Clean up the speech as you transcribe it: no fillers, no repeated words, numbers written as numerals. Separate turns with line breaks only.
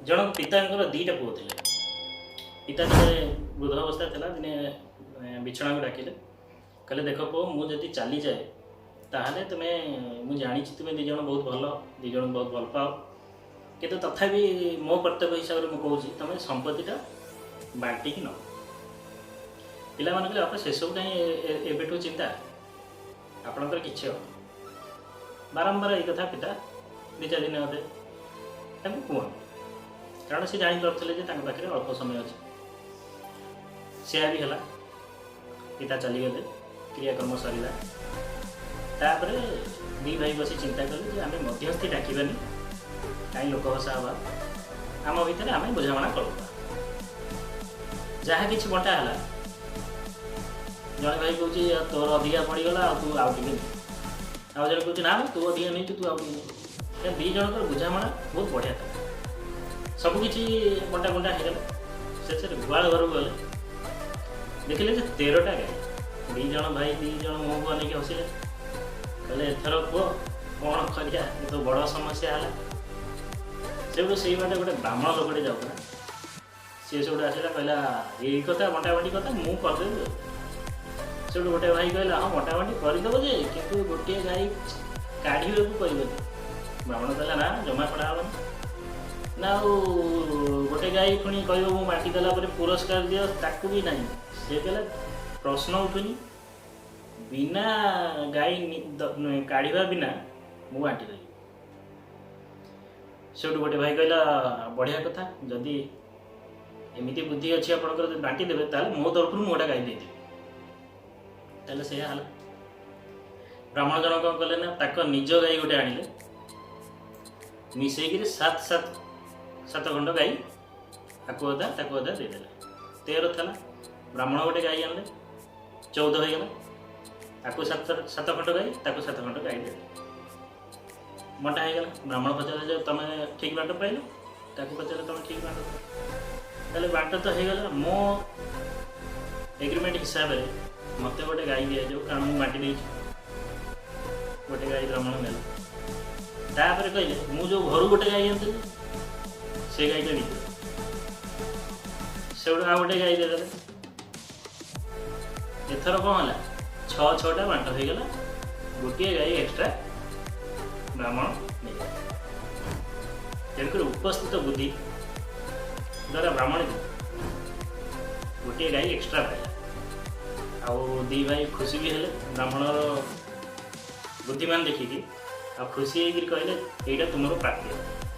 ଜଣକ ପିତାଙ୍କର ଦୁଇଟା ପୁଅ ଥିଲେ। ପିତା ଯେତେବେଳେ ବୃଦ୍ଧ ଅବସ୍ଥା ଥିଲା, ଦିନେ ବିଛଣାକୁ ଡାକିଲେ, କହିଲେ, "ଦେଖ ପୁଅ, ମୁଁ ଯଦି ଚାଲିଯାଏ ତାହେଲେ ତୁମେ, ମୁଁ ଜାଣିଛି ତୁମେ ଦୁଇ ଜଣ ବହୁତ ଭଲ, ଦୁଇ ଜଣଙ୍କୁ ବହୁତ ଭଲ ପାଅ, କିନ୍ତୁ ତଥାପି ମୋ କର୍ତ୍ତବ୍ୟ ହିସାବରେ ମୁଁ କହୁଛି, ତୁମେ ସମ୍ପତ୍ତିଟା ବାଣ୍ଟିକି ନେବ।" ପିଲାମାନେ କହିଲେ, "ବାପା, ସେସବୁ କାହିଁ ଏବେଠୁ ଚିନ୍ତା? ଆପଣଙ୍କର କିଛି ହେବ।" ବାରମ୍ବାର ଏଇ କଥା ପିତା ଦୁଇ ଚାରି ଦିନ ଅଧେ ତାଙ୍କୁ କୁହନ୍ତି, କାରଣ ସେ ଜାଣିପାରୁଥିଲେ ଯେ ତାଙ୍କ ପାଖରେ ଅଳ୍ପ ସମୟ ଅଛି। ସେୟା ବି ହେଲା। ପିତା ଚାଲିଗଲେ, କ୍ରିୟାକର୍ମ ସରିଲା। ତାପରେ ଦୁଇ ଭାଇ ବସି ଚିନ୍ତା କଲେ ଯେ ଆମେ ମଧ୍ୟସ୍ଥି ଡାକିବାନି, କାହିଁ ଲୋକ ହସା ହେବା, ଆମ ଭିତରେ ଆମେ ବୁଝାମଣା କରିଦେବା। ଯାହା କିଛି ବଣ୍ଟା ହେଲା, ଜଣେ ଭାଇ କହୁଛି, "ତୋର ଅଧିକା ପଡ଼ିଗଲା, ଆଉ ତୁ ଆଉ ଟିକେ ନେ।" ଆଉ ଜଣେ କହୁଛି, "ନା, ତୁ ଅଧିକା ନେଇଛୁ, ତୁ ଆଉ ଟିକେ ନେ।" ଦୁଇ ଜଣଙ୍କର ବୁଝାମଣା ବହୁତ ବଢ଼ିଆ ଥିଲା। ସବୁ କିଛି ବଣ୍ଟା ବଣ୍ଟା ହେଇଗଲା। ଶେଷରେ ଗୁହାଳ ଘରକୁ ଗଲେ, ଦେଖିଲେ ଯେ 13ଟା ଗାଈ। ଦୁଇ ଜଣ ଭାଇ ଦୁଇ ଜଣ ମୁହଁକୁ ଅନେଇକି ହସିଲେ। କହିଲେ, "ଏଥର କୁହ କ'ଣ କରିବା? ଏ ତ ବଡ଼ ସମସ୍ୟା ହେଲା।" ସେଇଠୁ ସେଇ ବାଟେ ଗୋଟେ ବ୍ରାହ୍ମଣ ଲୋକଟେ ଯାଉଥିଲା। ସିଏ ସେଇଠୁ ଆସିଲା, କହିଲା, "ଏଇ କଥା ବଣ୍ଟା ବଣ୍ଟି କଥା ମୁଁ କରିଦେବି।" ସେଇଠୁ ଗୋଟେ ଭାଇ କହିଲା, "ହଁ, ବଣ୍ଟା ବଣ୍ଟି କରିଦେବ ଯେ, କିନ୍ତୁ ଗୋଟିଏ ଗାଈ କାଢ଼ିବାକୁ କହିବନି।" ବ୍ରାହ୍ମଣ କହିଲା, "ନା, ଜମା କଢ଼ା ହେବନି।" ନା, ଆଉ ଗୋଟେ ଗାଈ ପୁଣି କହିବ, ମୁଁ ବାଣ୍ଟି ଦେଲା ପରେ ପୁରସ୍କାର ଦିଅ, ତାକୁ ବି ନାହିଁ। ସେ କହିଲା, "ପ୍ରଶ୍ନ ଉଠୁନି, ବିନା ଗାଈ କାଢ଼ିବା ବିନା ମୁଁ ବାଣ୍ଟି ଦେବି।" ସେଇଠୁ ଗୋଟେ ଭାଇ କହିଲା, "ବଢ଼ିଆ କଥା, ଯଦି ଏମିତି ବୁଦ୍ଧି ଅଛି ଆପଣଙ୍କର, ଯଦି ବାଣ୍ଟି ଦେବେ ତାହେଲେ ମୋ ତରଫରୁ ମୁଁ ଗୋଟେ ଗାଈ ଦେଇଦେବି।" ତାହେଲେ ସେଇଆ ହେଲା। ବ୍ରାହ୍ମଣ ଜଣ କ'ଣ କଲେ ନା, ତାଙ୍କ ନିଜ ଗାଈ ଗୋଟେ ଆଣିଲେ, ମିଶେଇକିରି ସାତ ସାତ ସାତ ଖଣ୍ଡ ଗାଈ ଆକୁ ଅଧା ତାକୁ ଅଧା ଦେଇଦେଲେ। 13 ଥିଲା, ବ୍ରାହ୍ମଣ ଗୋଟେ ଗାଈ ଆଣିଲେ, 14 ହେଇଗଲା। ତାକୁ ସାତ ସାତ ଖଣ୍ଡ ଗାଈ, ତାକୁ ସାତ ଖଣ୍ଡ ଗାଈ ଦେଲେ, ବଣ୍ଟା ହେଇଗଲା। ବ୍ରାହ୍ମଣ ପଚାରିଲେ ଯେ ତମେ ଠିକ୍ ବାଟ ପାଇଲ? ତାକୁ ପଚାରିଲେ, ତମେ ଠିକ୍ ବାଟ ପାଇଲ? ତାହେଲେ ବାଣ୍ଟ ତ ହେଇଗଲା, ମୋ ଏଗ୍ରିମେଣ୍ଟ ହିସାବରେ ମୋତେ ଗୋଟେ ଗାଈ ଦିଆଯାଉ, କାରଣ ମୁଁ ବାଣ୍ଟି ଦେଇଛି। ଗୋଟେ ଗାଈ ବ୍ରାହ୍ମଣ ନେଲା। ତାପରେ କହିଲେ, ମୁଁ ଯେଉଁ ଘରୁ ଗୋଟେ ଗାଈ ଆଣିଥିଲି ସେ ଗାଈଟା ବିକିଦେଲି। ସେଠୁ ଆଉ ଗୋଟେ ଗାଈ ଦେଇଦେଲେ। ଏଥର କ'ଣ ହେଲା? ଛଅ ଛଅଟା ବାଣ୍ଟ ହେଇଗଲା, ଗୋଟିଏ ଗାଈ ଏକ୍ସଟ୍ରା ବ୍ରାହ୍ମଣ ନେଇଗଲା। ତେଣୁକରି ଉପସ୍ଥିତ ବୁଦ୍ଧି ଦ୍ୱାରା ବ୍ରାହ୍ମଣ ଗୋଟିଏ ଗାଈ ଏକ୍ସଟ୍ରା ପାଇଲା। ଆଉ ଦି ଭାଇ ଖୁସି ବି ହେଲେ ବ୍ରାହ୍ମଣର ବୁଦ୍ଧିମାନ ଦେଖିକି, ଆଉ ଖୁସି ହେଇକିରି କହିଲେ, "ଏଇଟା ତୁମର ପ୍ରାପ୍ୟ।"